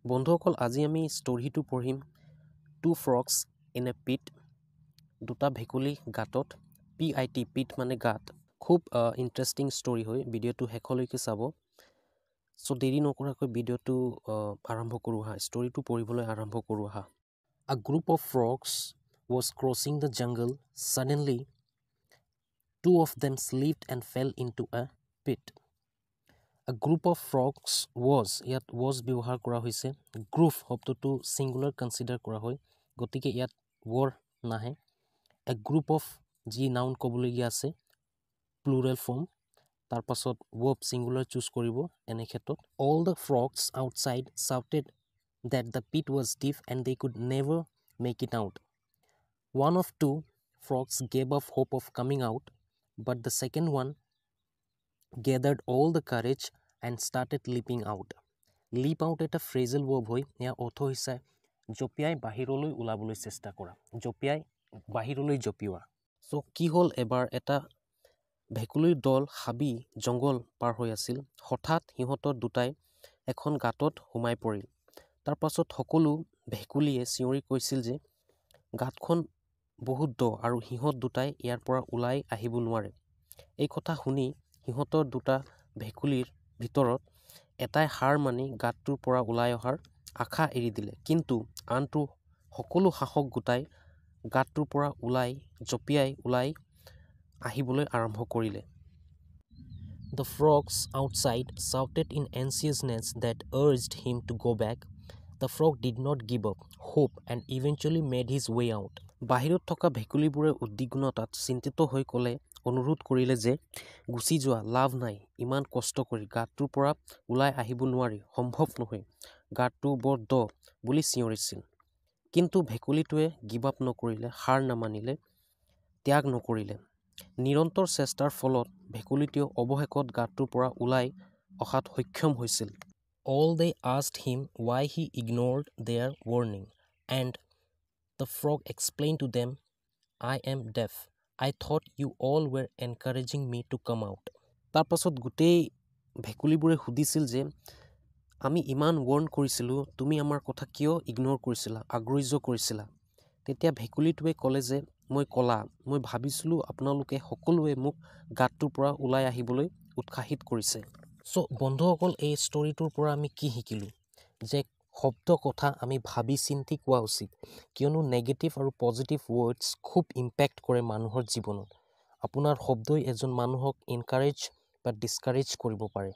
বন্ধুসকল, আজি আমি ষ্টৰিটো পঢ়িম "Two Frogs in a Pit", দুটা ভেকুলী গাঁতত। পিআইটি, পিট মানে গাঁত। খুব ইণ্টাৰেষ্টিং ষ্টৰি হয়। ভিডিঅ'টো শেষলৈকে চাব। চ' দেৰি নকৰাকৈ ভিডিঅ'টো আৰম্ভ কৰোঁ আহা, ষ্টৰিটো পঢ়িবলৈ আৰম্ভ কৰোঁ আহা। A group of frogs was crossing the jungle. Suddenly, two of them slipped and fell into a pit. A group of frogs was, ইয়াত ৱাজ ব্যৱহাৰ কৰা হৈছে। গ্ৰুপ শব্দটো ছিংগুলাৰ কনচিডাৰ কৰা হয়, গতিকে ইয়াত ৱৰ নাহে। এ গ্ৰুপ অফ, যি নাউন ক'বলগীয়া আছে প্লুৰেল ফৰ্ম, তাৰপাছত ৱৰ্ব ছিংগুলাৰ চুজ কৰিব এনে ক্ষেত্ৰত। All the frogs outside shouted that the pit was deep and they could never make it out. One of two frogs gave up hope of coming out, but the second one gathered all the courage and started leaping out. Lip out এটা ফ্ৰেজেল ৱৰ্ব হয়। ইয়াৰ অৰ্থ হৈছে জঁপিয়াই বাহিৰলৈ ওলাবলৈ চেষ্টা কৰা, জঁপিয়াই বাহিৰলৈ জঁপিওৱা। চ' কি হ'ল? এবাৰ এটা ভেকুলীৰ দল হাবি জংঘল পাৰ হৈ আছিল। হঠাৎ সিহঁতৰ দুটাই এখন গাঁতত সোমাই পৰিল। তাৰপাছত সকলো ভেকুলীয়ে চিঞৰি কৈছিল যে গাঁতখন বহুত দ আৰু সিহঁত দুটাই ইয়াৰ পৰা ওলাই আহিব নোৱাৰে। এই কথা শুনি সিহঁতৰ দুটা ভেকুলীৰ ভিতৰত এটাই হাৰ মানি গাঁতটোৰ পৰা ওলাই অহাৰ আশা এৰি দিলে, কিন্তু আনটো সকলো সাহস গোটাই গাঁতটোৰ পৰা ওলাই জঁপিয়াই ওলাই আহিবলৈ আৰম্ভ কৰিলে। The frogs outside shouted in anxiousness that urged him to go back. The frog did not give up hope and eventually made his way out. বাহিৰত থকা ভেকুলীবোৰে উদ্বিগ্নতাত চিন্তিত হৈ ক'লে, অনুৰোধ কৰিলে যে গুচি যোৱা, লাভ নাই ইমান কষ্ট কৰি, গাঁতটোৰ পৰা ওলাই আহিব নোৱাৰি, সম্ভৱ নহয়, গাঁতটো বৰ দ বুলি চিঞৰিছিল। কিন্তু ভেকুলীটোৱে গিভ আপ নকৰিলে, হাৰ নামানিলে, ত্যাগ নকৰিলে। নিৰন্তৰ চেষ্টাৰ ফলত ভেকুলীটোৱে অৱশেষত গাঁতটোৰ পৰা ওলাই অহাত সক্ষম হৈছিল। All they asked him why he ignored their warning, and the frog explained to them, "I am deaf. I thought you all were encouraging me to come out." তাৰপাছত গোটেই ভেকুলীবোৰে সুধিছিল যে আমি ইমান ৱৰ্ণ কৰিছিলোঁ, তুমি আমাৰ কথা কিয় ইগন'ৰ কৰিছিলা, অগ্ৰাহ্য কৰিছিলা? তেতিয়া ভেকুলীটোৱে ক'লে যে মই কলা, মই ভাবিছিলোঁ আপোনালোকে সকলোৱে মোক গাঁতটোৰ পৰা ওলাই আহিবলৈ উৎসাহিত কৰিছে। চ' বন্ধুসকল, এই ষ্টৰিটোৰ পৰা আমি কি শিকিলোঁ যে শব্দ কথা আমি ভাবি চিন্তি কোৱা উচিত, কিয়নো নেগেটিভ আৰু পজিটিভ ৱৰ্ডছ খুব ইম্পেক্ট কৰে মানুহৰ জীৱনত। আপোনাৰ শব্দই এজন মানুহক এনকাৰেজ বা ডিছকাৰেজ কৰিব পাৰে।